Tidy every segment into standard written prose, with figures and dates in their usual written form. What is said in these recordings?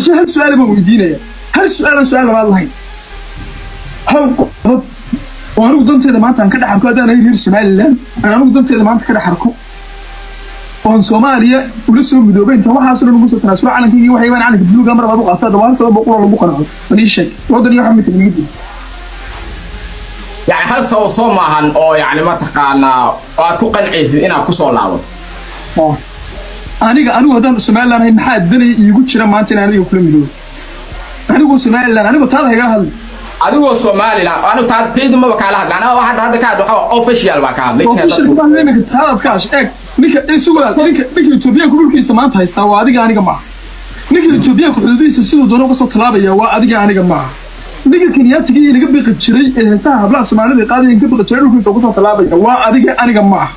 Qorshe hal su-aal baan weydiinaya, hal su-aalan su-aal labaad lahayn, hal qodob oo anigu danteeda maanta aan ka dhex arko haddaan ahay reer Somaliland, aan anigu danteeda maanta ka dhex arko oon Soomaaliya ula soo midoobay, inta waxaasoo dhan ugu soo tanaasulo calankaygii, waxay baan calanka buluuga mar labaad u qaato. Haddaba hal sabab oo qura lagu qanco bal ii sheeg. Waddan iyo waxa mid naga diisa. Yani hal sabab soo maahan oo yani mataqaanaa oo aad ku qancaysid inaad kusoo laabato? Anigu haddaan Somaliland ahay, maxaa danaya iigu jira maanta inaan adiga kula midoobo? Anigu Somaliland, anigu taada hagala hadli. Adigoo Somaliland, anigu taa tayda maba kaala hadla. Aniga hadda ka hadla waxaa official baa ka hadlay. Official kuma hadlay iminka, taadaad ka hash. Eeg, ninka isugu ninka Etoobiyaanku dhulkiisa maanta haystaa waa adiga, aniga maaha. Ninka Etoobiyaanku xuduudihiisa siduu doono uga soo tallaabaya waa adiga, aniga maaha. Ninka Kenyaatiga iyo naga biqi jiray ee heesaha hablaha Soomaalida qaadaya ka biqi jiray dhulkiisa uga soo tallaabaya waa adiga, aniga maaha.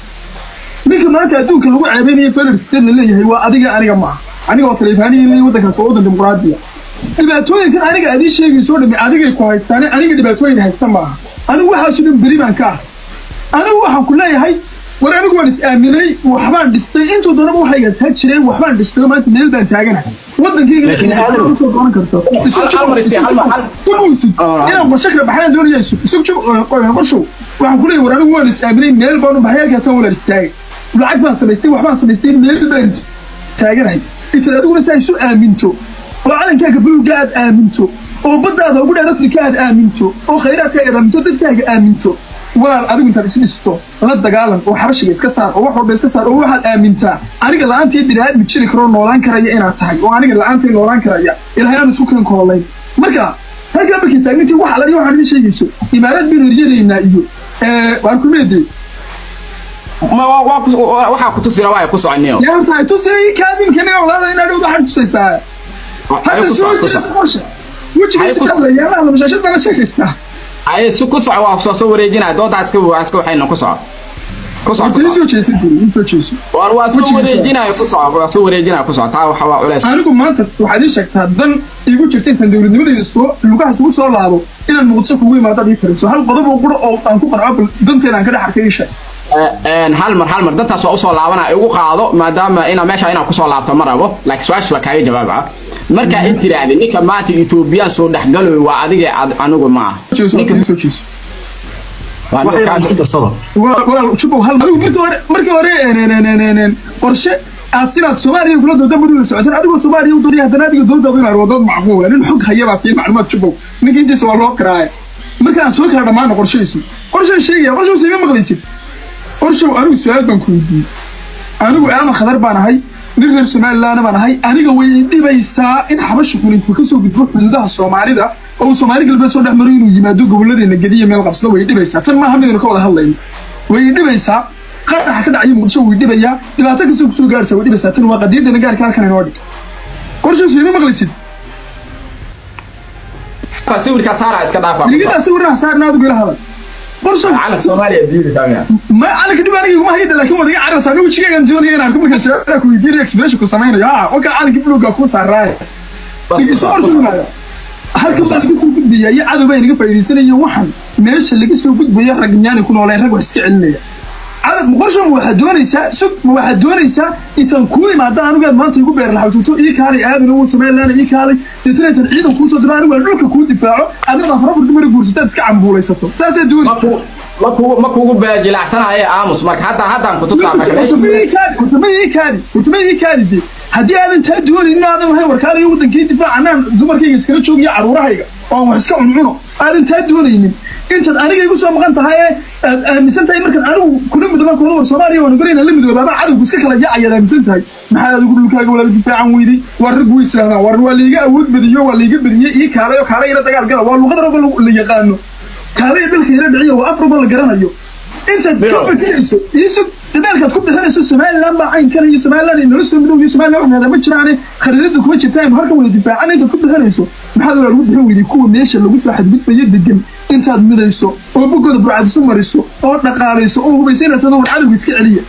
Ninka maanta adduunka lagu ceebeynaya failed state la leeyahay waa adiga, aniga maaha. Aniga oo taleefaanihii leeyahay waddankaas waa waddan dimuqraadiya. Dhibaatooyinkan aniga adii sheegayso dhami adigay ku haystaane, aniga dhibaatooyin haysta maaha. Anigu waxaasu dhan beri baan ka ah. Anigu waxaan ku leeyahay, war anigu waan is aaminay, waxbaan dhistay, intuu doonaba waxaygaas ha jireen, waxbaan dhistay, maanta meel baan taaganahay waddankayga. Laakiin Aadan- soo doonan karto. Inaan qorshe kala baxayaan doonaya. Isug qorshow, waxaan ku leeyahay, war anigu waan is aaminay, meel baan u baxay, halkaasaan walaal istaagay, lacag baan samaystay, waxbaan samaystay, meel baan taaganahay. Intaad adiguna saa isu aaminto oo calankaaga buluugga aad aaminto oo baddaada ugu dheer Afrika aad aaminto oo khayraadkaaga aad aaminto, dadkaaga aaminto, walaal adigu intaad is dhisto la dagaalan oo xabashiga iska saar oo wax walba iska saar oo waxaad aamintaa aniga la-aantii bini'aadmi jiri karoo noolaan karaya inaad tahay oo aniga la-aantii noolaan karaya Ilaahay aan isku keen koolayn. Marka halkaa markay taagantii wax alaliya waxaan idin sheegayso imaaraad baynu eryanaynaa iyo waan ku meedey. Ma waxaa ku tusira waa ku soconniyo. Yaa horta ay tusay kaadimka inaga wadaada inaad waxaad tusaysaa hadda soo jeesa qorshe wejigiisa ka hadlaya la hadla mashaashada la sheekaystaa. Ay si ku soco, waa soo wareejinaya doodaa, iska waxayna ku soco, ku soco. Horta ii soo jeesan jiri, ii soo jeeso. War waa soo Wejigiisa. wareejinaya, ku soco, waa soo wareejinaya, ku soco. Taa waxa waa culays. Anigu maanta waxaad ii sheegtaa dan iigu jirta intaan dowladnimadayda soo lugahaas ugu soo laabo inaan Muqdisho kugu imaado aad ii tariso. Hal qodob oo qura oo aan ku qanco bal danteeda aan ka dhex arkay ii sheeg. Hal mar, hal mar dantaas waa usoo laabanaya, igu qaado maadaama ina meesha inaan kusoo laabto ma rabo, laakiin su-aashaas waa kaaga jawaaba. Markaa in tiraahdi ninka maanta Etoobiyaan soo dhexgaloy waa adiga, anigu ma aha. Jeeso. Ninka ii soo jeeso. Waa wax yar aan ku darsado. Walaal Jubow, hal adigu markii hore qorshe aas inaad Soomaaliya kula dooda muddo socotaan adigoo Soomaaliya u doodaya, haddana adiga dowladdaadu inaad wado macquula nin xog haya baa fiican macluumaad. Jubow, ninka intiisa waa loo qiraaya. Marka aan soo kala dhammaano qorshihiisu, qorshaan sheegaya, qorshow ima maqlaysid? Qorshow, anigu su-aal baan ku weydiiyey. Anigu Aadan Khadar baan ahay, nin reer Somaliland baan ahay. Aniga way i dhibaysaa in xabashu intuu kasoo gudbo xuduudaha Soomaalida oo uu Soomaali Galbeed soo dhex maro inuu yimaado gobolladeena gediya meel qabsado. Way i dhibaysaa. Tan maaha midaynu ka wada hadlayno. Way i dhibaysaa. Qaraxa ka dhacaya Muqdisho way dhibayaa, dhibaato kastoo kusoo gaaraysa way dhibaysaa. Tan waa qadiyadeena gaarka, halkan inoo dhig. Qorshow, ima maqlaysid? Sawirkaa saara, iska dhaafa. Digida sawiraha saarna, adigu ila hadal qorshow. Calanka Soomaaliya diidi saamiya. Ma calanka dhib aniga iguma hayda, laakiin waad iga cararaysaa. Anigu wejigaygan doonaya inaan arko markaan su-aalaha ku weydiinayo, expression ku samaynayo. Ah, wakaa calanka buluugga kuu saaraaye. Isu qorshow, halkan baa laga soo gudbaya iyo cadow baa inaga faa'iidaysanaya. Waxan meesha laga soo gudbaya rag miyaanay ku nooleen, rag wax iska celinaya cadow? Qorshow, ma waxaad doonaysaa, sug, ma waxaad doonaysaa intaan kuu imaado anigu aad maanta igu beer laxawsato, ii kaalay aadan ugu Somaliland, ii kaalay, deetana intaan ciidan kuu soo diro anigu aan dhulka kuu difaaco, adna afar afar dumar guursataad iska cambuulaysato? Saasaa dooni? Ma kugu beejilacsanaaye, aamus. Marka hadda haddaan ku tusaa marka. Horta ma ii kaadi, horta ma ii kaadi, horta ma ii kaadi de. Haddii aadan taa doonaynin, aadan lahayn warkaalayo waddankii difaac, anaan dumarkayga iskala joogiyo caruurahayga oo aan wax iska cuncuno, aadan taa doonaynin, intaad aniga igu soo maqan tahay ee aad aaminsan tahay markaan anigu kula midoobaan kulada war Soomaaliya waan ogolayna la midoobaaba cadowgu iska kala yaacayaad aaminsan tahay, maxaa adigu dhulkaaga walaal difaacan weyday? Waa rag way islaahdaan, war waa liiga awood badiyo, waa liiga badiyey, ii kaalayo, kaala ila dagaal gala, waa luqad raba la yaqaano, kaalaya dalka ila dhiciyo, waa afraba la garanayo. Intaad ka fikirayso iisug dadaalkaad ku bixinayso Somaliland baa caynkan iyo Somaliland inala soo midow iyo Somaliland wax ma jiraane, khariidadu kuma jirtaan, halkan wada difaacan, intaad ku bixinayso maxaad walaa lagu bixin weyday kuwa meesha lagu soo xadgudbayo degan intaad midayso oo bogooda burcad isu mariso oo dhaqaalayso oo hubaysa inaad war cadowga iska celiya?